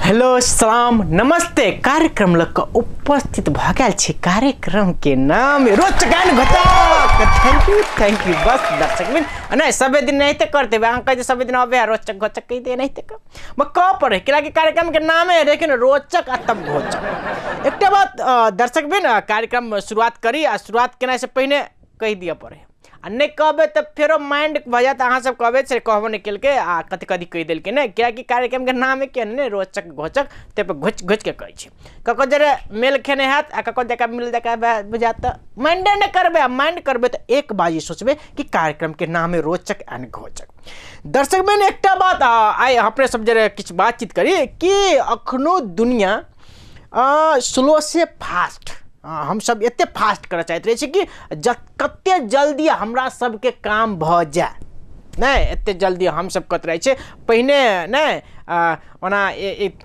Hello सलाम नमस्ते कार्यक्रम लग उपस्थित भऽ गेल छी। कार्यक्रम के नाम रोचक एंड घोचक। Thank you thank you. बस दर्शक बिन नहीं सबे दिन नहीं करते, अहाँ कहते सबे दिन अबे रोचक घोचक कहि दे नहीं मैं कह पड़े कियाकि कार्यक्रम के नाम है लेकिन रोचक आ तब घोचक। एक बात दर्शक बिन कार्यक्रम शुरुआत करी आ शुरुआत केनाइ से पहिने कहि दिअ पड़े आ नहीं कहबे तो फेरो माइंड भऽ जायत। अहाँ सब कहबे से कहबो नहीं केलकै आ कथी कथी कहि देलकै ने, कियाकि कार्यक्रम के नाम के ने रोचक घोचक, ताहि पर घोचि घोचि के कहै छी। ककरो जरे मेल खेने हैत आ ककरो जकरा मिल जकरा बुझायत तऽ माइंडे नहि करबै आ माइंड करबै तऽ एक बाजी सोचबै कि कार्यक्रम के नाम है रोचक एंड घोचक। दर्शक बहिन एकटा बात आइ अपने सब जरे किछु बातचीत करी कि अखनो दुनिया स्लो से फास्ट, हम सब एते फास्ट करऽ चाहैत रहै छी कि कते जल्दी हमरा सबके काम भऽ जाय, नहि एते जल्दी हमसब करैत रहै छी। पहिने नहि ओना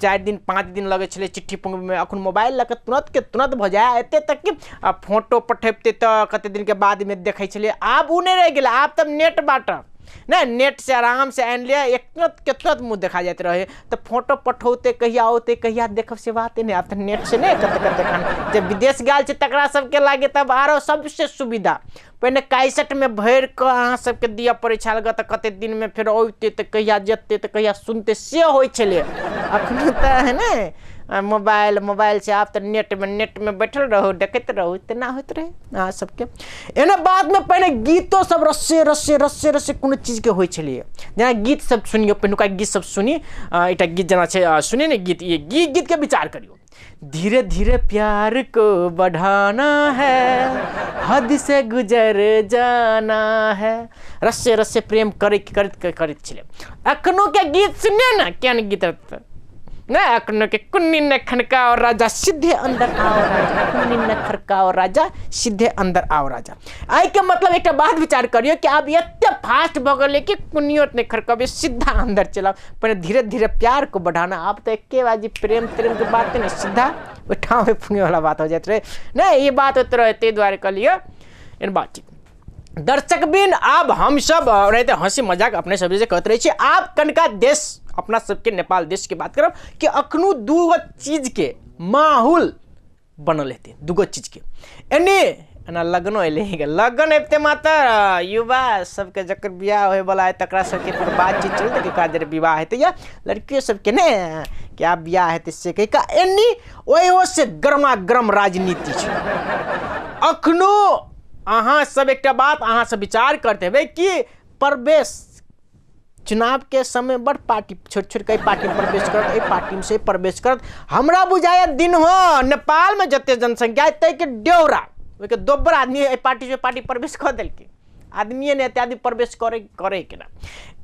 4 दिन 5 दिन लगै छलै चिट्ठी पङ्गबैमे, अखन मोबाइल लऽ कऽ तुरन्त के तुरन्त भऽ जाय। एते तक कि फोटो पठेबतै तऽ कते दिनके बादमे देखै छलियै, आब ओ नहि रहि गेलै। आब तऽ नेट बाटऽ नहि, नेट से आराम से आनि लिअ, एक तुरंत के तुरंत मुँह देखा जाइत रहे। तऽ फोटो पठौते कहिया औते कहिया देखब से बाते नहि। आब तऽ नेट से नहि कते कते खान जे विदेश गेल छै तकरा सबके लागे तब आरो सबसे सुविधा। पहिने कैसेटमे भरि कऽ अहाँ सबके दिअ पड़ै छल तऽ कते दिनमे फेर औते तऽ कहिया जेतै तऽ कहिया सुनतै से होइ छलै। अखन तऽ है ने मोबाइल मोबाइल से आब तऽ नेटमे बैठल रहू देखैत रहू, तेना होइत रहै अहाँ सबके। एना बादमे पहिने गीतो सब रस्से रस्से रस्से रस्से कोनो चीजके होइ छलैए। जेना गीत सब सुनियौ, पहिनुका गीत सब सुनी, एकटा गीत जेना छै सुनिए ने गीत, ई गीतके विचार करियौ। धीरे धीरे प्यार को बढ़ाना है, हद से गुजर जाना है, रस्से रस्से प्रेम करैत करैत करैत छलै। अखनो के गीत सुनिए ने केहन गीत रहतै नहीं। अखनो के कुन्नी ने खनकाओ राजा सीधे अंदर आओ राजा, कुन्नी ने खड़काओ राजा सीधे अंदर आओ राजा। आइ के मतलब एक बात विचार करियो कि आब एते फास्ट भऽ गेलै कि कुन्नियो नहीं खड़कबे सीधा अंदर चलाओ। पर धीरे धीरे प्यार को बढ़ाना, आब तो एके बाजी प्रेम त्रेम के बात नहीं, सीधा उठावे फुंगे वाला बात हो जाते रहे। नहीं ये बात होते रहे, ताहि दुआरे कहलियै एहन बातचीत। दर्शक बिन आब हम सब रहते हंसी मजाक अपने सब जे कहते रहे छी। आब कनका देश अपना सबके नेपाल देश के बात करब कि अखनो दूगो चीज के माहौल बनल हेतै, दूगो चीज के एने एना लगनो एलै, लगन अबिते मात्र युवा सबके जकर बियाह होयवला है तकरा सबके फेर बातचीत चलतै कि का जरे विवाह हेतै या लड़कियों सबके ने कि आब बियाह हेतै से कहि कऽ एनी ओहो से गर्मा गर्म राजनीति छै। अखनो अहाँ सब एकटा बात अहाँ सब विचार करते हेबै कि प्रवेश चुनाव के समय बड़ पार्टी छोट छोट कई पार्टी में प्रवेश करत, एहि पार्टी में से प्रवेश करत। हमरा बुझाया दिन हो नेपाल में जते जनसंख्या ताहिके डेवरा ओहिके दोबर आदमी एहि पार्टी से पार्टी प्रवेश कऽ देलकै। आदमीए ने एते आदमी प्रवेश करे करे केना,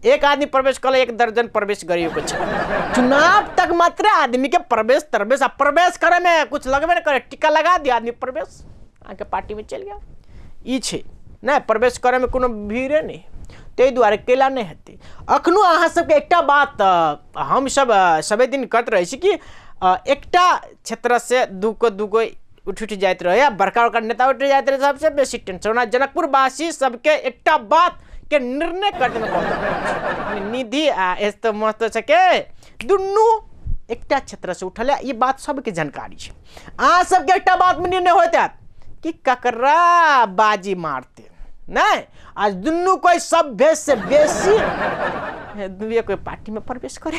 एक आदमी प्रवेश कऽ 1 दर्जन प्रवेश करियो छै। चुनाव तक मात्र आदमी के प्रवेश प्रवेश आ प्रवेश करे में कुछ लगबे नहि करे, टीका लगा दिया आदमी प्रवेश अहाँके पार्टी में चलि गेल। ई छै नहि प्रवेश करे में कोनो भीड़े नहि, ताहि दुआरे केला नहि हेतै। अखनो अहाँ सबके एकटा बात हमसब सबे दिन करैत रहै छी कि एकटा क्षेत्रसँ दूगो दूगो उठि उठि जाइत रहै आ बड़का बड़का नेता उठि जाइत रहै, सबसँ बेसी टेंशन। ओना जनकपुरवासी सबके एकटा बातके निर्णय करैमे बहुत निधि आ यस्तो मस्तो छै के दुनू एकटा क्षेत्रसँ उठल, ई बात सबके जानकारी छै। अहाँ सबके एकटा बातमे निर्णय होइत हैत कि ककरा बाजी मारते नहीं, आज दुनू कोई सब भेष से बेसी दुनू कोई पार्टी में प्रवेश करे,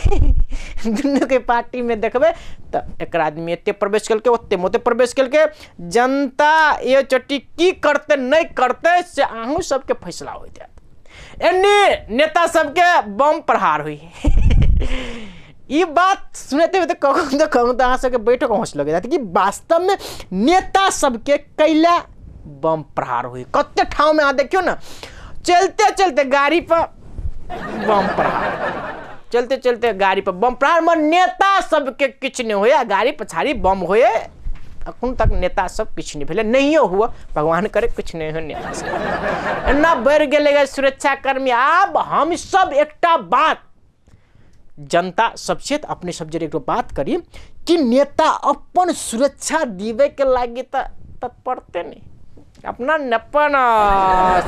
दुनू के पार्टी में देखबे तो एक आदमी एते प्रवेश केलकै ओते मोते प्रवेश केलकै। जनता ये चट्टी की करते नहीं करते से अहूँ सबके फैसला होइत हैत। एने नेता सबके बम प्रहार हुई ई बात सुनते हुए तो कहूँ तो अहाँ सबके बैठो के हौसला लगे जात कि वास्तव में नेता सबके कैला बम प्रहार हुई। कते ठाव में अहाँ देखियौ ने चलते चलते गाड़ी पर बम प्रहार, चलते चलते गाड़ी पर बम प्रहार में नेता सबके किछु नहि होए, गाड़ी पछाड़ी बम होए। अखन तक नेता सब किछु नहि भेलै, नहियो हुआ भगवान करे किछु नहि हो नेता सब। एना बढ़ि गेलै सुरक्षाकर्मी। आब हम सब एकटा बात जनता सबसे अपने सब जरे एक बात करी कि नेता अपन सुरक्षा दिवे के लागी तऽ तत्परते नहीं। अपना अपन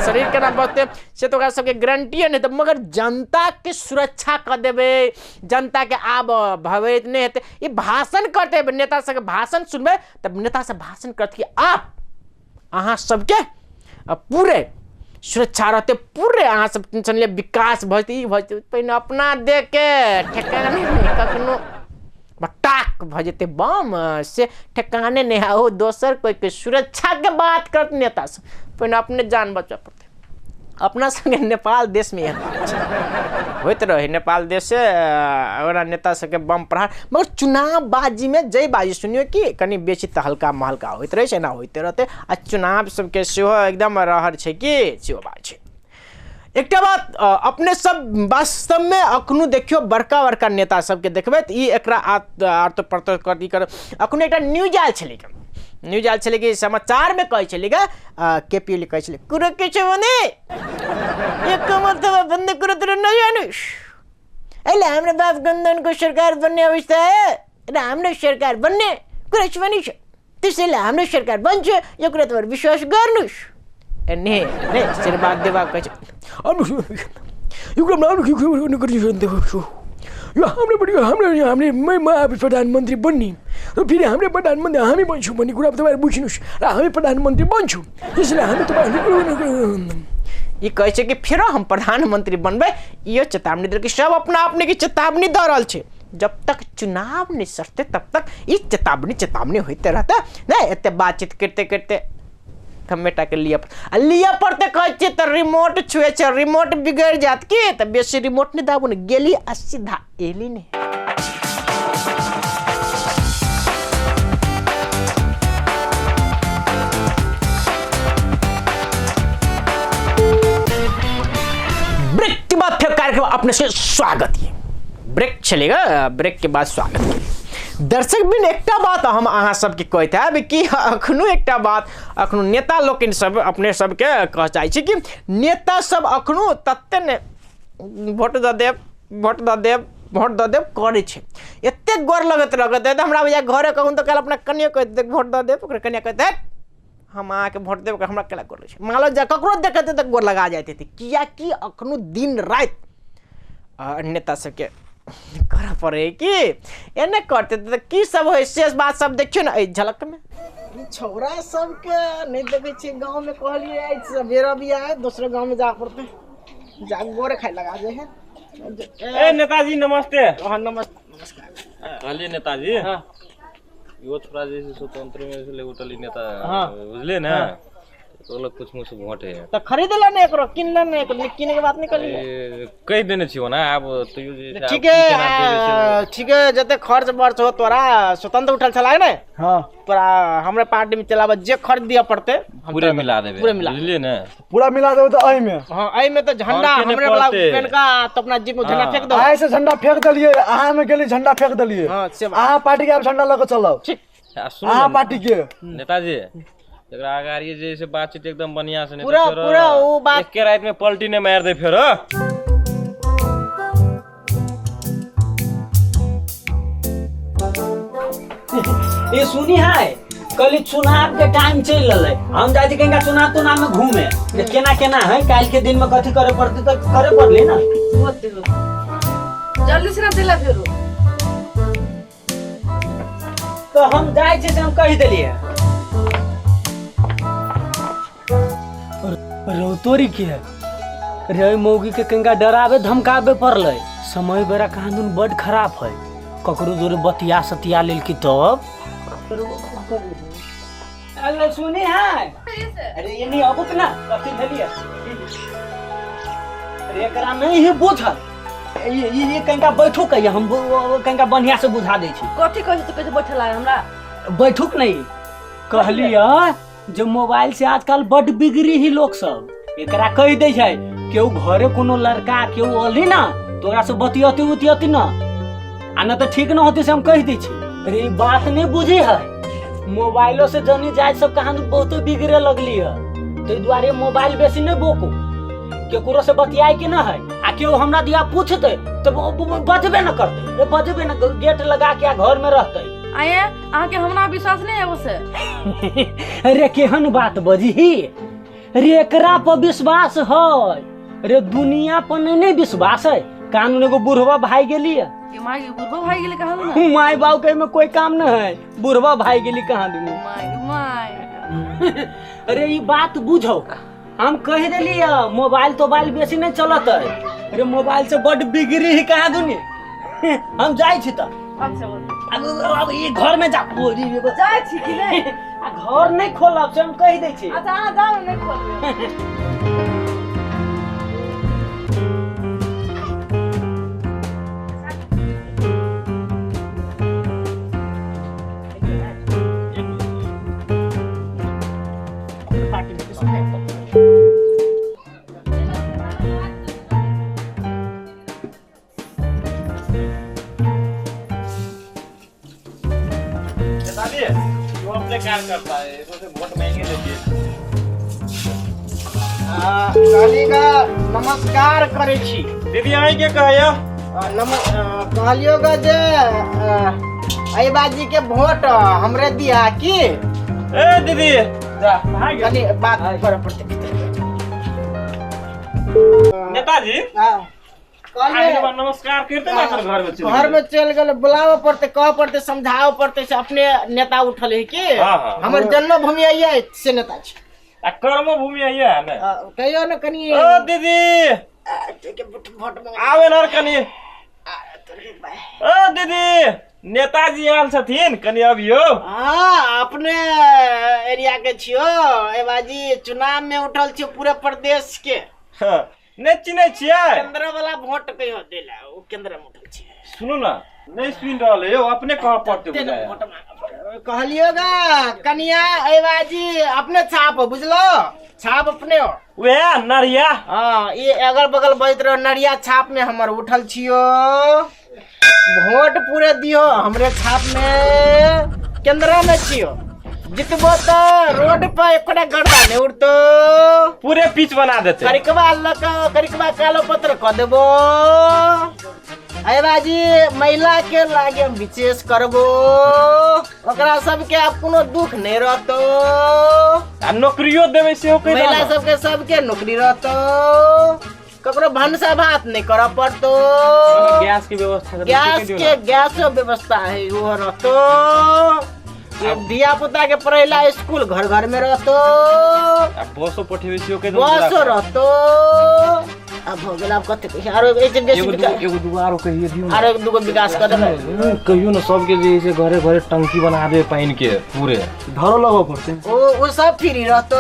शरीर केना बचतै से तऽ ओकरा सबके गारंटिए नहि तऽ, मगर जनताके सुरक्षा कऽ देबै, जनताके आब भवेत नहि हेतै। ई भाषण करतै नेता सबके, भाषण सुनबै तऽ नेता सब भाषण करत कि आप अहाँ सबके पूरे सुरक्षा रहतै, पूरे अहाँ सब टेंशन लिअ, विकास भऽ जेतै, ई भऽ जेतै। पहिने अपना देके ठेकाने नहि, कखनो बटाक भऽ जेतै बम से ठेकाने नहि है। ओ दोसर कोइके सुरक्षाके बात करत नेता सब, पहिने अपने जान बचबऽ पड़तै। अपना सबके नेपाल देशमे एहन बात छै, होइत रहै नेपाल देश से ओना नेता सबके बम प्रहार, मगर चुनाव बाजीमे जै बाजी सुनियौ कि कनि बेसी तऽ हल्का महल्का होइत रहै छै, एना होइते रहतै। आ चुनाव सबके सेहो एकदम रहर छै कि सेहो बात छै। एकटा बात अपने सब वास्तवमे अखनो देखियौ बड़का बड़का नेता सबके देखबै तऽ ई एकरा आर तो प्रतो कर कर। अखनो एकटा न्यूज आयल छलै, न्यूज आयल छलै कि समाचारमे कहै छलै के पी ओली कहै छलै कुरो के छै भने एक मर्तबा बन्द कुरो तर नजानुस्, अहिले हाम्रो बाप गन्धनको सरकार बन्ने अवस्था है र हाम्रो सरकार बन्ने कुरा छ भने त्यसैले हाम्रो सरकार बन्छ, यो कुरा तपाईँहरू विश्वास गर्नुहोस्। ए ने ने शेरबहादुर देवा कहै छ यो हाम्रो म आफै प्रधानमन्त्री बन्ने र फेरि हाम्रो प्रधानमन्त्री हामी बन्छौँ भन्ने कुरा तपाईँहरू बुझ्नुहोस् र हामी प्रधानमन्त्री बन्छौँ, त्यसैले हामी तपाईँहरू ई कहै छै कि फेरो हम प्रधानमन्त्री बनबै। इहो चेतावनी देलकै, सब अपना अपने के चेतावनी दऽ रहल छै। जब तक चुनाव नहि सटतै तब तक ई चेतावनी चेतावनी होइते रहतै। नहि एते बातचीत करिते करिते टमेटाके लिअ आ लिअ पड़तै कहै छियै तऽ रिमोट छुए छै, रिमोट बिगड़ि जायत की तऽ बेसी रिमोट नहि दाबू ने, गेली आ सीधा एली ने। ब्रेक के बाद फिर कार्यक्रम अपने से स्वागत है। ब्रेक चलेगा, ब्रेक के बाद स्वागत है। दर्शक बिन एकटा बात हम अहाँ सबके कहैत हैब कि अखनो एकटा बात अखनो नेता लोकनि सब अपने सबके कह चाहै छी कि नेता सब अखनो तते ने वोट दऽ देब, वोट दऽ देब, वोट दऽ देब करै छै, एतेक गोर लगैत रहत तऽ हमरा बुझाइ घरे कहूँ तऽ काल्हि अपना कनियो कहैत देब वोट दऽ देब, ओकरा कनिया कहैत हैत हम अहाँके वोट देब, हमरा केला गोर लगै छै। मान लो जा ककरो देखैत तऽ गोर लगा जाइत हेतै, किएकि अखनो दिन राति नेता सबके करऽ पड़ै कि एने करतै तऽ की सब होइ शेष बात सब देखियौ ने एहि झलकमे। ई छौड़ा सबके नहि देखै छियै गाँवमे, कहलियै आइ सवेरा भी आए दोसरो गाँवमे जा पड़तै, जा गोरे खाइ लगा जे है। ए नेताजी नमस्ते। हाँ नमस्ते, नमस्कार। कहलियै नेताजी, हाँ इहो छोड़ा जे छै स्वतंत्र में से उठली नेता, हाँ बुझलियै ने, तो लोग कुछ मुझसे वोट है तो खरीद ला ने एकरो, किन ला ने एकरो, किने के बात नहीं करली, कहि देने छियो ना आब तैयो जे ठीक है ठीक है, जते खर्च बर्च हो तोरा स्वतंत्र उठल छला ने, हां तोरा हमरे पार्टी में चलाबा जे खर्च दिया पड़ते पूरे मिला देबे, पूरे मिला बुझलिए ने, पूरा मिला देबे त एहि में, हां एहि में त झंडा हमरे वाला पेन का तो अपना जीप में झंडा फेंक दो, आइ से झंडा फेंक देलिए, अहाँ में गेली झंडा फेंक देलिए, हां से अहाँ पार्टी के आप झंडा लके चलब, ठीक अहाँ पार्टी के नेताजी एकरा अगाड़ी जे से बातचीत एकदम बढ़िया से पूरा पूरा वो बात एक के रात में पलटी ने मार दे फेर। ये सुनी है कल चुनाव के टाइम चल रहा, हम जाए कहीं चुनाव तुनाव में घूमे जे केना केना है, काल के दिन में कथी करे पड़ते तो करे पड़ले ना, जल्दी से ना दिला फेरो तो हम जाए से हम कह देलिए। रौतोरी के रे मौगी के कंगा डरावे धमकावे पड़ले, समय बेरा कानून बड खराब है, ककरो जोरे बतिया सतिया लेल की तब अरे सुनी है, अरे ये नहीं अब ना कथी भेलिए, अरे एकरा नहीं है बुझल, ये कंगा बैठू कहिए हम कंगा बढ़िया से बुझा दै छी, कथी कहै तो कैसे बैठल है हमरा बैठुक नहीं कहलिए जो मोबाइल से आजकल बड बिगड़ी ही लोग सब, एकरा कहि दै छै केहू घरे कोनो लड़का केहू अली ना तो ओकरा से बतियती उतियती ना आ ना तो ठीक न होती से हम कहि दै छी। अरे ई बात नहीं बुझी है, मोबाइलो से जनी जाय सब कहाँ बहुते बिगड़े लगली है, ताहि दुआरे मोबाइल बेसी नहीं बोकू, केकरो से बतियाए के ना है, आ केहू हमरा दिया पूछते तो बजबे न करते, बजबे न, गेट लगा के घर में रहते। आये अहाँके हमरा विश्वास नहीं है से। अरे केहन बात बजही रे, एकरा पर विश्वास है रे, दुनिया पर नहीं विश्वास है। कानून एगो बुढ़वा भाई गेली है। माय बुढ़वा भाई गेली कहाँ दुनू? My बाप के में कोई काम न है, बुढ़वा भाई गेली कहाँ दुनू? My my. अरे ई बात बुझो, हम कह देली मोबाइल तोबाइल बेसी नहीं चलत है। अरे मोबाइल से बड बिगड़ी ही कहाँ दुनी। हम जाई छी त। अच्छा अब ये घर में जा, जाई छी कि नहीं? आ घर नहीं खोलब से हम कह दै छी। अच्छा अहाँ जाउ नहीं खोलबे। अपने कार्य करता है, तो वोट महंगे देती है। नमस्कार करे छी दीदी, आई के कहया कहलियो गा जे अहिबाजी के वोट हमरे दिया की। ए दीदी जा कनी बात करे पड़ते। नेताजी हां कहलियो नमस्कार करते ना, घर में चल घर में चल गेल, बुलावे पड़ते, कह पड़ते, समझावे पड़ते से अपने नेता उठल है की। हमर जन्मभूमि आई है से नेता छी आ कर्म भूमि आई है ना। कहियो न कनी ओ दीदी आवे न कनी। ओ दीदी नेताजी आयल छथिन कनी अबियो। हां अपने एरिया के छियो ए बाजी, चुनाव में उठल छियो पूरे प्रदेश के। हां नहीं चिन्है छियै केंद्र वाला वोट कहियो देला, ओ केंद्र में उठल छियै। सुनू ना नहीं सुन रहल है, अपने कह पड़ते बुझाया। कहलियो गा कनिया ए बाजी अपने छाप बुझलो, छाप अपने हो वह नरिया। हां ये अगल बगल बजत रहो नरिया छाप में हमर उठल छियो, वोट पूरे दियो हमरे छाप में, केंद्र में छियो। जितबो त रोड पर एकटा गड्ढा नहीं उड़तो, पूरे पिच बना देते। करिकवा लक करिकवा कालो पत्र क देबो। अरे बाजी महिला के लागे विशेष करबो, ओकरा सबके आब कोनो दुख नहीं रहतो। आ नौकरियो देबै सेहो कहि महिला सबके सबके नौकरी रहतो, ककरो भनसा भात नहीं करऽ पड़तो। गैस के व्यवस्था, गैस के गैसो व्यवस्था है वो रहतो। धिया पुता के पढ़ैला स्कूल घर घर में रहतो। बसो पठेबै छियो के बसो रहतो। अब हो गेल, अब कते कहियो आरो एसे बेसी एगो दूगो आरो कहियो दियो, आरो एक दूगो विकास कर देबै कहियो न। सबके जे से घरे घरे टंकी बना दे पानी के, पूरे धरो लगो पड़ते ओ सब फ्री रहतो।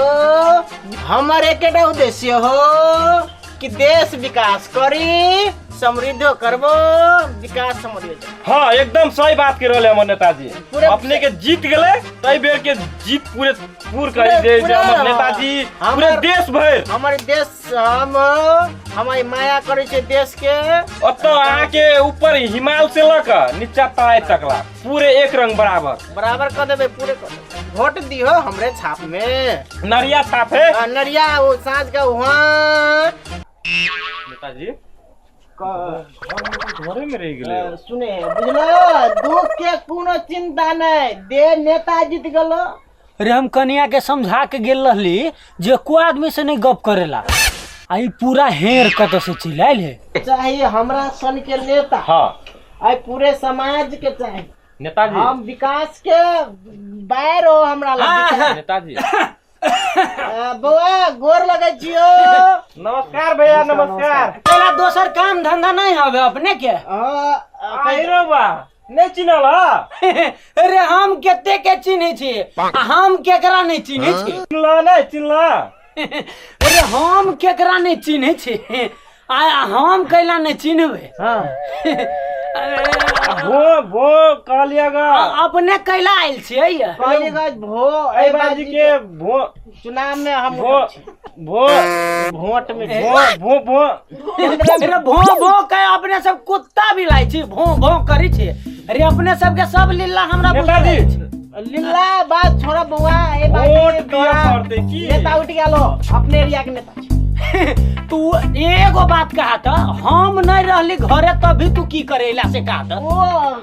हमर एकेटा उद्देश्य हो कि देश विकास करी, समृद्ध करबो, विकास समृद्ध। हाँ एकदम सही बात कर रहले हमर नेताजी। अपने के जीत गेले तई बेर के जीत पूरे पूर कर दे हमर नेताजी, पूरे देश भर हमर देश हम हमारी माया करे छे देश के। ओत अहाँ के ऊपर हिमालय से ल के नीचा तराई तक ला पूरे एक रंग बराबर बराबर कर देबे, पूरे कर देबे। वोट दियो हमरे छाप में, नरिया छाप है नरिया वो साँझ के वहाँ। नेताजी घरे में रह गेलै सुने बुझलो, दुख के कोनो चिंता नहीं दे, नेता जीत गेलो। अरे हम कनिया के समझा के गेल रहली जे को आदमी से नहीं गप करेला, आई पूरा हेर कत से चिल्लाइल है। चाहिए हमरा सन के नेता। हां आई पूरे समाज के चाहिए नेताजी। हम विकास के बाहर हो हमरा लग नेताजी। बउआ गोर लगे छियो। नमस्कार भैया नमस्कार। पहला दोसर काम धंधा नहीं हवे अपने के? आइरो बा नहीं चिन्हल? अरे हम केते के चिन्है छी, हम केकरा नहीं चिन्है छी? चिन्हला नहीं चिन्हला? अरे हम केकरा नहीं चिन्है छी, आ हम कैला नहीं चिन्हबै? हां भो भो कहलिया गा अपने कैला आयल छियै? कहलिया गा भो ए बाजी के भो चुनाव में हम भो भो वोट में भो भो भो। अरे भो भो के अपने सब कुत्ता भी लाई छी, भो भो करी छी। अरे अपने सब के सब लीला हमरा नेताजी लीला बात छोड़ा बउआ, ए बाजी वोट दिया पड़ते की नेता उठ गेलो अपने एरिया के नेता। तू एगो बात कहा था हम नहीं रहली घरे तभी तू की करेला से कहा था। ओ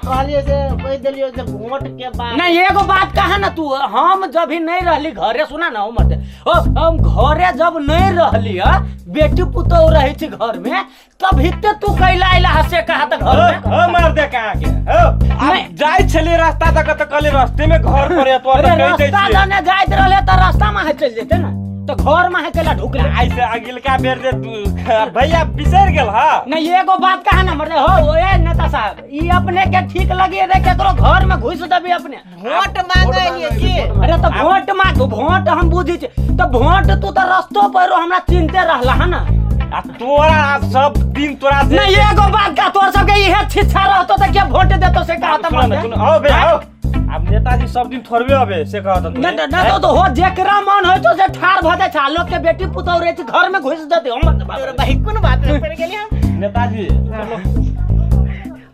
कहलिए से कह देलियो जे वोट के बाद नहीं एगो बात कहा ना तू हम जब भी नहीं रहली घरे सुना ना मत ओ हम घरे जब नहीं रहली है बेटी पुतोह रही थी घर में तभी ते तू कैला आइला हसे कहा था घर में। ओ मार दे कहां के ओ अब जाय छली रास्ता तक त कहली रास्ते में घर पर तो अरे रास्ता जाने जाइत रहले त रास्ता में चल जेते ना तो घर में है केला ढुकला ऐसे अगिलका बेर दे भैया बिसर गेल। हां नहीं एगो बात कहा ना मर्दे हो ए नेता साहब ई अपने के ठीक लगी रे केकरो घर में घुस देबी अपने वोट मांगे लिए की। अरे तो वोट मांग वोट हम बुझी छी तो वोट तू तो रस्तो पर हमरा चिंते रहला है ना आ तोरा सब दिन तोरा नहीं एगो बात का तोर सब के इहे छिछा रहतो त के वोट देतो से कहत मर्दे। सुन आओ बे आओ अब नेताजी सब दिन थोड़बे आबे से कहत न न तो हो जेकरा मन होय तो से ठार भ जाय छै लोग के बेटी पुतोह रहे छै घर में घुस देते हम तोर भाई कोन बात में पड़ गेली हम नेताजी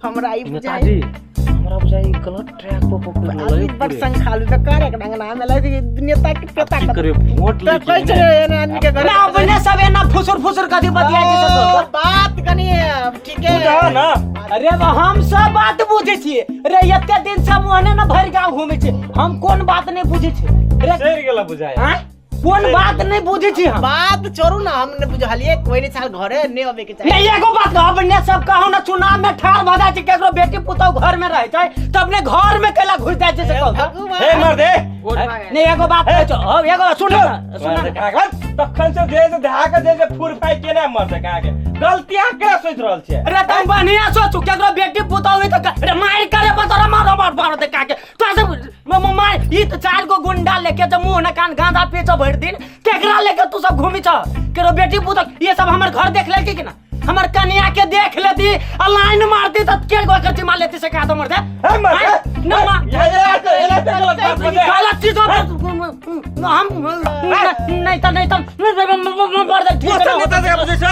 हमरा ई बुझाई नेताजी हमरा बुझाई गलत ट्रैक पर पकड़ लेलै बड़ संखालू त करे के ढंग ना मेला नेता के पता की करे वोट ले कहै छै एना आदमी के घर ना अपने सब एना फुसुर फुसुर कथि बतिया छै सब बात कनी ठीक है ना। अरे हम सब बात बुझै छियै रे एते दिन से मोहने न भरि गांव घूमै छी हम कोन बात नहीं बुझै छी रे सर गेला बुझाय हां कोन बात नहीं बुझै छी हम बात छोड़ू ना हम ने बुझलिए कोई नहीं साल घरे ने आबे के चाही। नहीं एगो बात अपने सब कहू ना चुनाव में ठार भ जाय छै केकरो बेटी पुतोह घर में रहै छै त अपने घर में केला घुस जाय छै से कहू हे मार दे नहीं एगो बात कहै छौ हो एगो सुन ना सुन ना तखन से जे से धाका जे से फुर फाइ केना मर दे कहां के गलती अहाँ केना सोच रहल छियै। अरे तुम बढ़िया सोचू केकरो बेटी पुतोह होई त अरे मार करे पर तोरा मारो मार मार दे कहां के तो सब मार ई त चार गो गुंडा लेके जे मुंह न कान गांजा पी छ भरि दिन केकरा लेके तू सब घूमी छ केकरो बेटी पुतोह ये सब हमर घर देख लेलकी कि ना हमर कन्या के देख लेती आ लाइन मारती त के गो करती मार लेती से कहा तो मर दे हे मर दे ना मार गलत चीज हम नहीं तो नहीं तो मर दे ठीक है नेता से बुझै छ।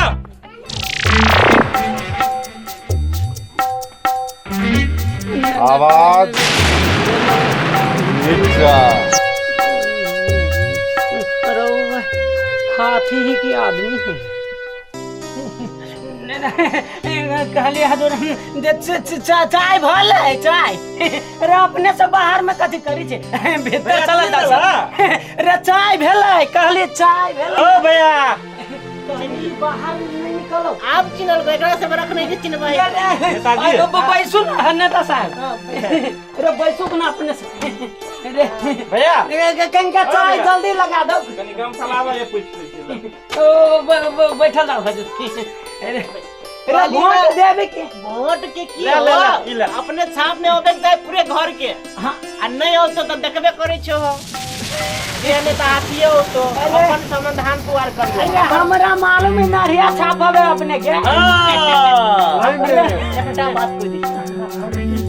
आवाज नीचा हाथी ही की आदमी है कहलिए हजूर चाय भले चाय रे अपने से बाहर में कथी करी छे भीतर चलल जा रे चाय भेलै कहलिए चाय भेलै ओ भैया कहली बाहर नहीं निकलो आप चिन्हल एकरा से बरख नहीं चिन्हबै नेताजी अरे बैसू ना नेता साहब रे बैसू ना अपने से रे भैया कंका चाय जल्दी लगा दो कनी गम फलावा ये पूछ ले ओ बैठल जाओ हजूर अरे रे वोट देबे के वोट के की ले ले ले अपने छाप में होबे जाय पूरे घर के। हां आ नहीं हो तो देखबे करै छो जे नेता हाथिए हो तो अपन समाधान पुआर कर अरे हमरा मालूम है नारिया छाप हवे अपने के। हां एकटा बात कह दी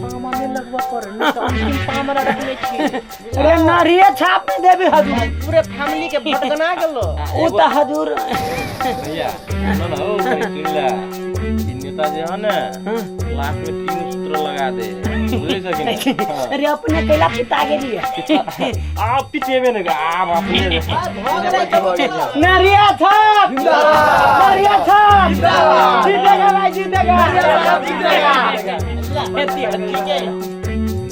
पामा में लगवा पर नहीं तो अंतिम पामा रखने छी। अरे नारिया छाप में देबे हजूर पूरे फैमिली के वोट गना गेलो ओ त हजूर भैया सुनो ना ओ सुन ला नेता जे है ना लास्ट में 3 सूत्र लगा दे बुझै छ कि नहीं। अरे अपने कैला पिता गेली आप पिटेबे ने आप अपने नारिया छाप नारिया छाप जीतेगा भाई जीतेगा जीतेगा ठीक है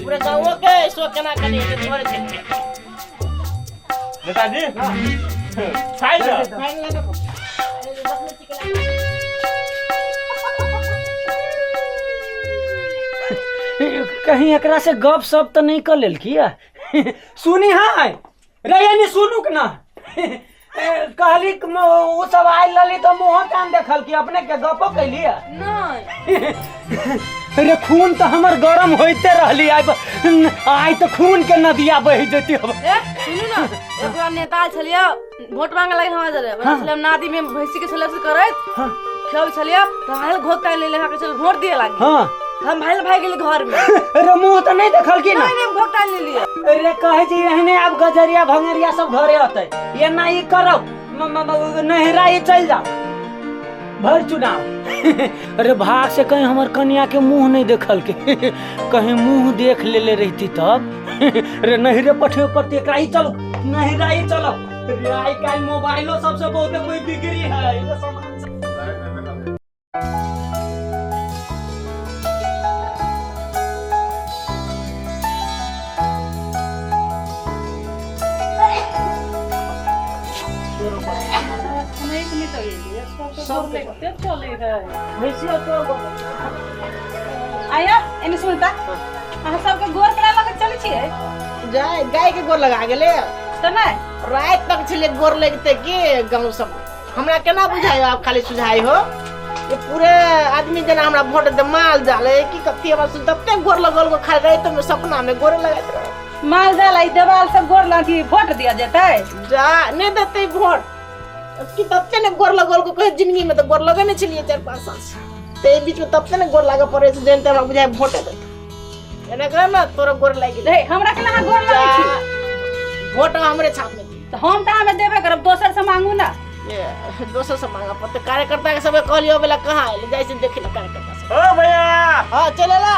पूरे गांव के सो केना कनी छोड़ दे नेताजी साइड कहीं एकरा से गप सप तो नहीं कर लेलकी सुनी हाँ रे यानी सुनू के ना कहली ओ सब आयल रहली तो मुँह कान देखल कि अपने के गपो कैली नहीं। अरे खून तो हमर गरम होते रहली आइ आइ तो खून के नदिया बह जेती। अब ए सुनू ना एक बार नेता छलिया वोट मांगे लगे हमरा जरे छलिया नदी में भैंसी के छले से करैत हां खेल छलिया तो आयल घोक ले ले के चल वोट दिए लागी। हां हम भाई भाई गेल घर में। अरे मुंह तो नहीं देखल की ना नहीं नहीं घोक ले लिए। अरे कहे छी एहने आब गजरिया भंगरिया सब घरे अतै एना ई करौ नहिरा ई चल जाओ भर चुनाव। अरे भाग से कहीं हमर कन्या के मुंह नहीं देखल के कहीं मुंह देख लेले रहती तब अरे नहिरे पठे पड़ती एकरा ई चलो। नहीं राई चलो आई काल मोबाइलो सबसे बहुत कोई बिगड़ी है ये सामान। आया एने सुनता अहाँ सबके गोर करा लगे चलै छियै जाय गाय के गोर लगा गेले त नै रात तक छले गोर लगते के गांव सब हमरा केना बुझाय आप खाली सुझाय हो ये पूरे आदमी जना हमरा वोट दे माल जाले की कथी हमरा सुनते गोर लगल को खाली रात में सपना में गोर लगाइत रहे माल जाल आई देवाल सब गोर लागी वोट दिया जेतै जा नै देतै वोट की तब से ने गोर लगल को कहे जिंदगी में तो गोर लगे नहीं छलिए 4-5 साल से ते बीच में तब से ने गोर लागे पड़े से जनते हमरा बुझाय वोट देतै एना कर ना तोरा गोर लागि गेलै हमरा केना अहाँ गोर लागै छी वोट हमरे छाप में त हम त हमे देबे करब दोसर से मांगू ना ये दोसर से मांगा पड़ते कार्यकर्ता के सब कहलियो वाला कहां आइल जाय से देखि कार्यकर्ता सब। ओ भैया हां चलेला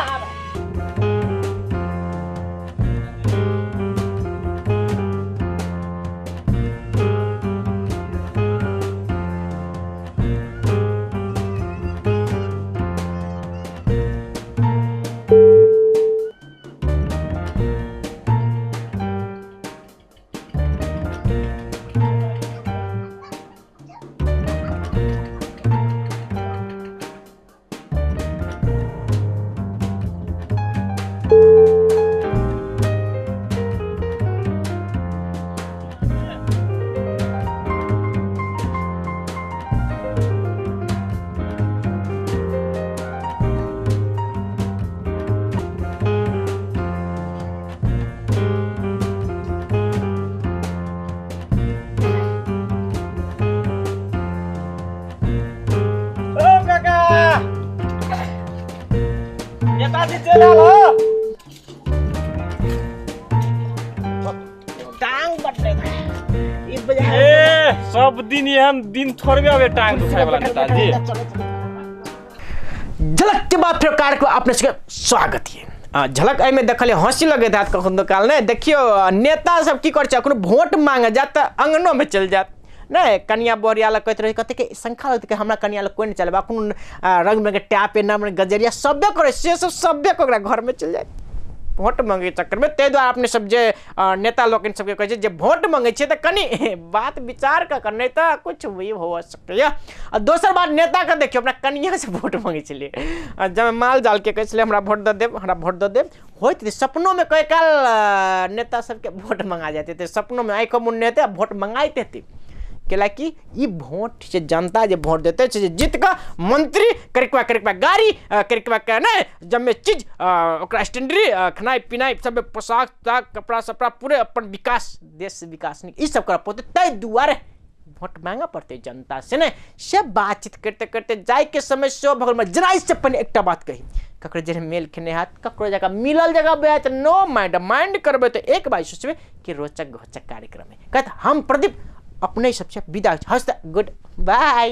नेताजी चल आलो टांग बटले ई बजा ए सब दिन एहन दिन थोड़बे आवे टांग दुखाय वाला नेताजी। झलक के बाद फिर कार्यक्रम अपने सबके स्वागत है। झलक एहिमे देखलियै हँसी लगैत हैत कखनो काल नहि देखियौ नेता सब की करै छै अखनो वोट मांगे जात तऽ अंगनो में चलि जात नहीं कनिया बोरिया लग कहते रहे कते शंखा लगते हमरा कनिया लग कोई नहीं चलबा अखन रंग बिरंग के टैप नम गजरिया सबे करे से सब सबे को ओकरा घर में चलि जाए वोट मांगे चक्कर में। ताहि दुआरे अपने सब जे नेता लोकनि सबके कहै छै जे वोट मांगे छियै तऽ कनि बात विचार कऽ कऽ नहि तऽ कुछ भी हो सकैए। आ दोसर बात नेताके देखियौ अपना कनियासँ वोट मांगै छलियै आ जब माल जालके कहै छलै हमरा वोट दऽ देब हमरा वोट दऽ देब होइत रहै सपनोमे कई काल नेता सबके वोट मंगा जाइत हेतै सपनोमे आँखिओ मुनने हेतै आ वोट मंगाइत हेतै कैला कि ई वोट से जनता जे वोट देते से जीत कऽ मंत्री करिकवा करिकवा गाड़ी करिकवा के नहीं जमे चीज ओकरा स्टैंडरी खानाइ पिनाइ सब पोशाक ताक कपड़ा सपड़ा पूरे अपन विकास देश विकास ई सब करऽ पड़तै ताहि दुआरे वोट मांगऽ पड़तै जनता से ने से बातचीत करते करते जाइके समय सेहो भऽ गेल। जरा इससे पहिने एकटा बात कही ककरो जे मेल खेने हैत ककरो जगह मिलल जगह हैत नो माइंड माइंड करबै तऽ एक बार सोचबै कि रोचक घोचक कार्यक्रम है। कहत हम प्रदीप अपने सबसे विदा हंसता गुड बाय।